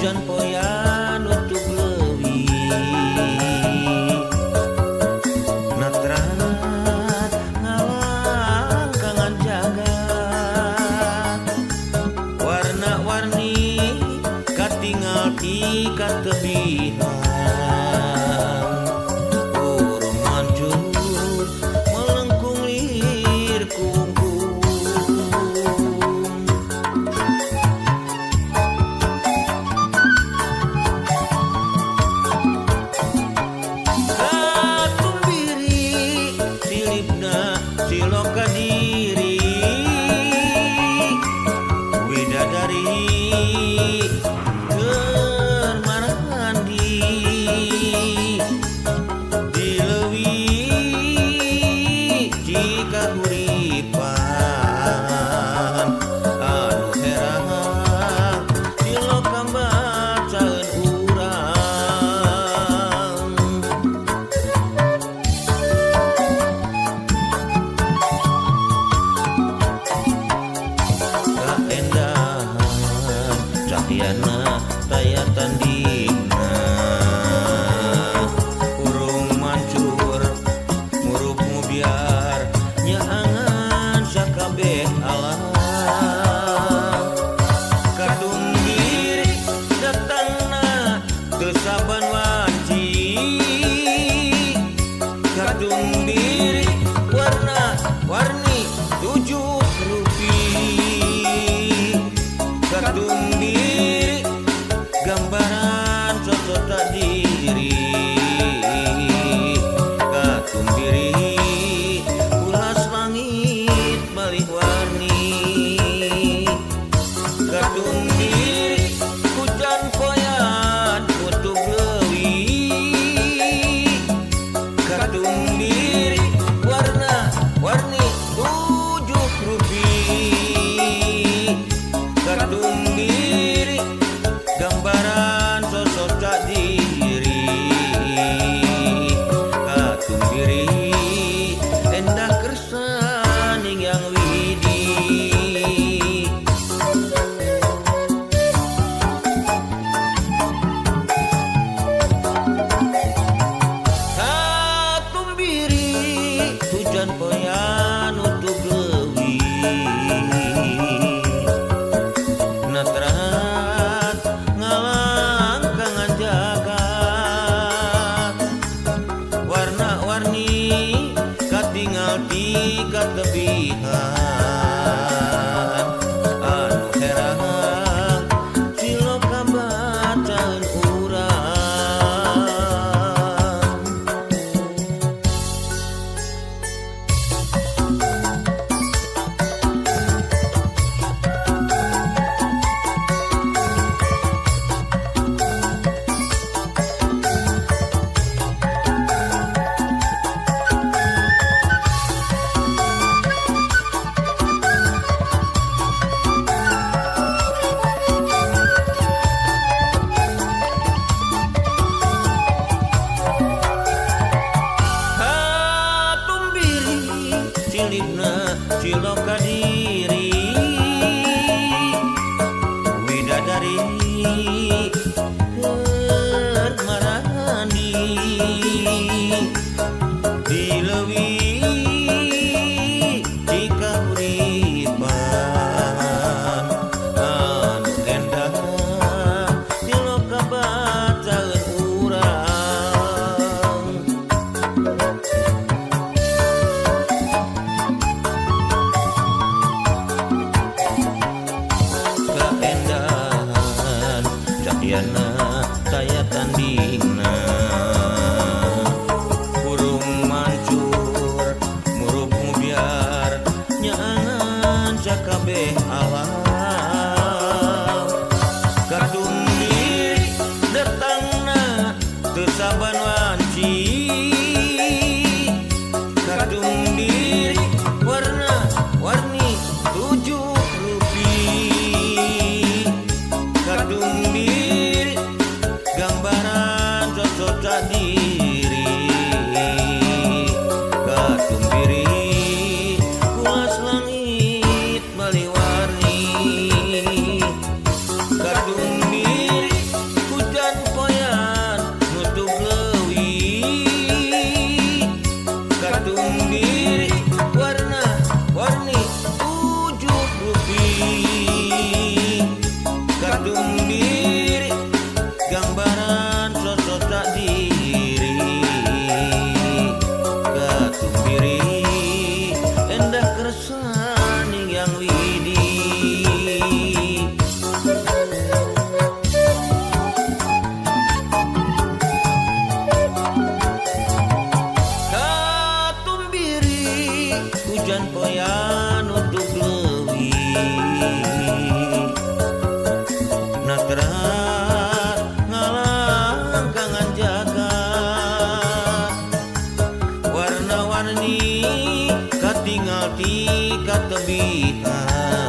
Hujan poyan untuk leuwih natrat ngalangkangan jagat warna-warni katingal ti katebihan urung mancur melengkung lir kungkung. Katumbiri silipna siloka diri widadari keur marandi di leuwih cikahuripan anu herang siloka bacaeun urang. Kaendahan cahyana taya tandingna urung mancur murup mubiar nyaangan sakabeh alam. Katumbiri datangna teu saban wanci katumbiri warna warni tujuh rupi katumbiri gambaran sosok tak diri katumbiri ulas langit malih warni katumbiri hujan poyan untuk leuwih katumbiri warna warni tujuh rupi katumbiri gambaran sosok tak diri katumbiri endah kersaning yang widi. Katumbiri hujan poyan untuk leuwih natrat ngalangkangan jagat warna-warni katingal di katebihan anu herang siloka bacaeun urang. Katumbiri silipna siloka diri widadari keur marandi di leuwih cikahuripan anu endah siloka bacaeun urang. Kaendahan cahyana taya tandingna burung mancur murup mubiar nyaangan sakabeh alam. Katumbiri datangna teu saban wanci katumbiri warna warni tujuh rupi katumbiri gambaran sosok Masihan.